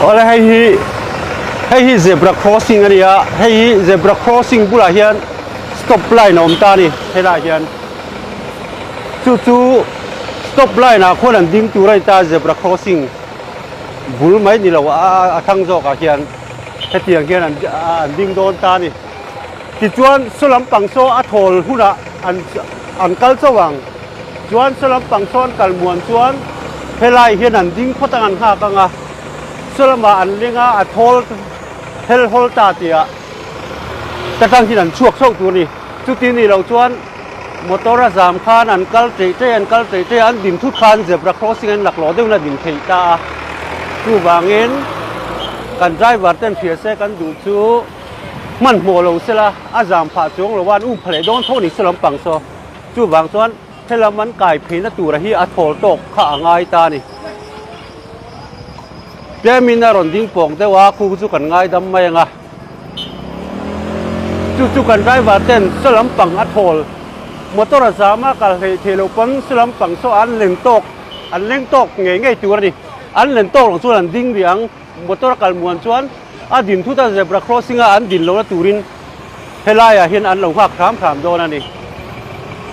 Awle hei hi hei hi zebra crossing a ni a hei hi zebra crossing bulah hian stop line a awm ta a ni helaiah hian chu chu stop line ah khuan an ding tur a ni ta a zebra crossing bul mai ni lo a a thlang zawk ah hian hetiang hian an an ding dawn ta a ni tichuan saw lampang saw a thawl hunah an an kal chauh ang. Chuan saw lampang sawn kal muan chuan helai hian an ding phawt ang an nghak ang a, saw lamah an leng a, a thawl hel hawl ta tih ah ta tang hian an chhuak chauh tur a ni. Chuti ni lo chuan motor a zam khan an kal ṭeih ṭeih an kal ṭeih ṭeih a, an din thut khan zebra crossing an laklawh deuhin a din theih ta a. Chuvangin kan driver ten hria se kan duh chu hmanhmawh lo sela a zam phah chuang lo a, an um pha leh dawn tho a ni saw lampang saw. Chuvang chuan helam an kai pheina tura hi a thawl tawk kha a ngai ta a ni. Tlemin a rawn ding pawng deuh a, khu chu kan ngaidam mai ang a. Chu chu kan driver ten saw lampang a thawl, motor a zam a kal hleih theih loh pawn saw lampang saw an len tawk, an leng tawk ngei ngei tur a ni. An len tawk loh chuan an ding rih ang, motor a kal muan chuan a din thut a zebra crossing a an din lohna turin Helaiah hian an lo nghak hram hram dawn a ni.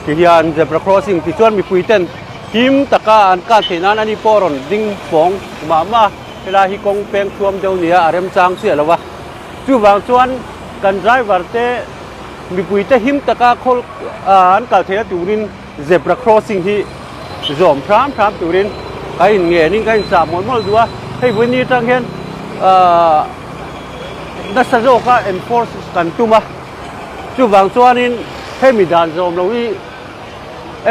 Tihian zebra crossing ti chuan mipui ten him taka an kal theih nan ani pawh rawn ding pawng mah mah a, helai hi kawng peng thuam deuh nia a remchang chiah lo a. Chuvang chuan kan driver te mipui te him taka khawl an kal theihna turin zebra crossing hi zawm hram hram turin ka in ngenin ka in chah mawlh mawlh duh a. Hei vawiin ni atang hian ahh. nasa zawka enforce kan tum a, chuvang chuanin hemi dan zawm lo hi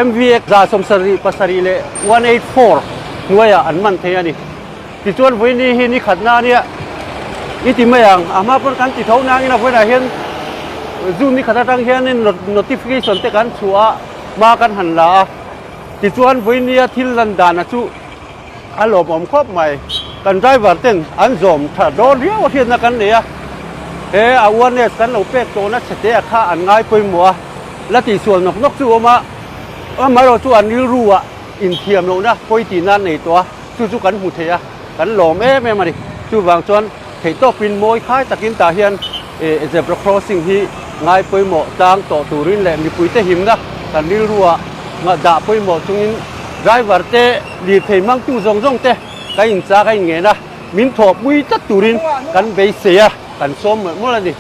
MVX 77 leh 184 hnuaiah an man thei a ni. Tichuan vawiini hi ni khatna a nia i ti mai ang, a hma pawn kan ti tho nangin a vawiinah hian June ni khat atang hianin notification te kan chhuah a, hma kan han la a, tichuan vawiinia thil lan dana chu A lawmawm khawp mai. Kan driver ten an zawm tha dawn riau a hriatna kan nei a, he awareness kan lo pek tawhna chhe a kha an ngai pawimawh a, la tihsual nawk nawk chu a awm a, amaherawh chu an rilru ah inthiam lohna pawi tih nan nei tawh a, chu chu kan hmu thei a, kan lawm em em a ni. Chuvang chuan theihtawpin mawi khai takin tah hian zebra crossing hi ngai pawimawh tlang tawh turin leh mipuite himna kan rilru ah dah pawimawh chungin driver te lirthei hmangtu zawng zawng te ka inchak a inngen a, min thawhpui tlat turin kan beisei a, kan sawm mawlh mawlh a ni.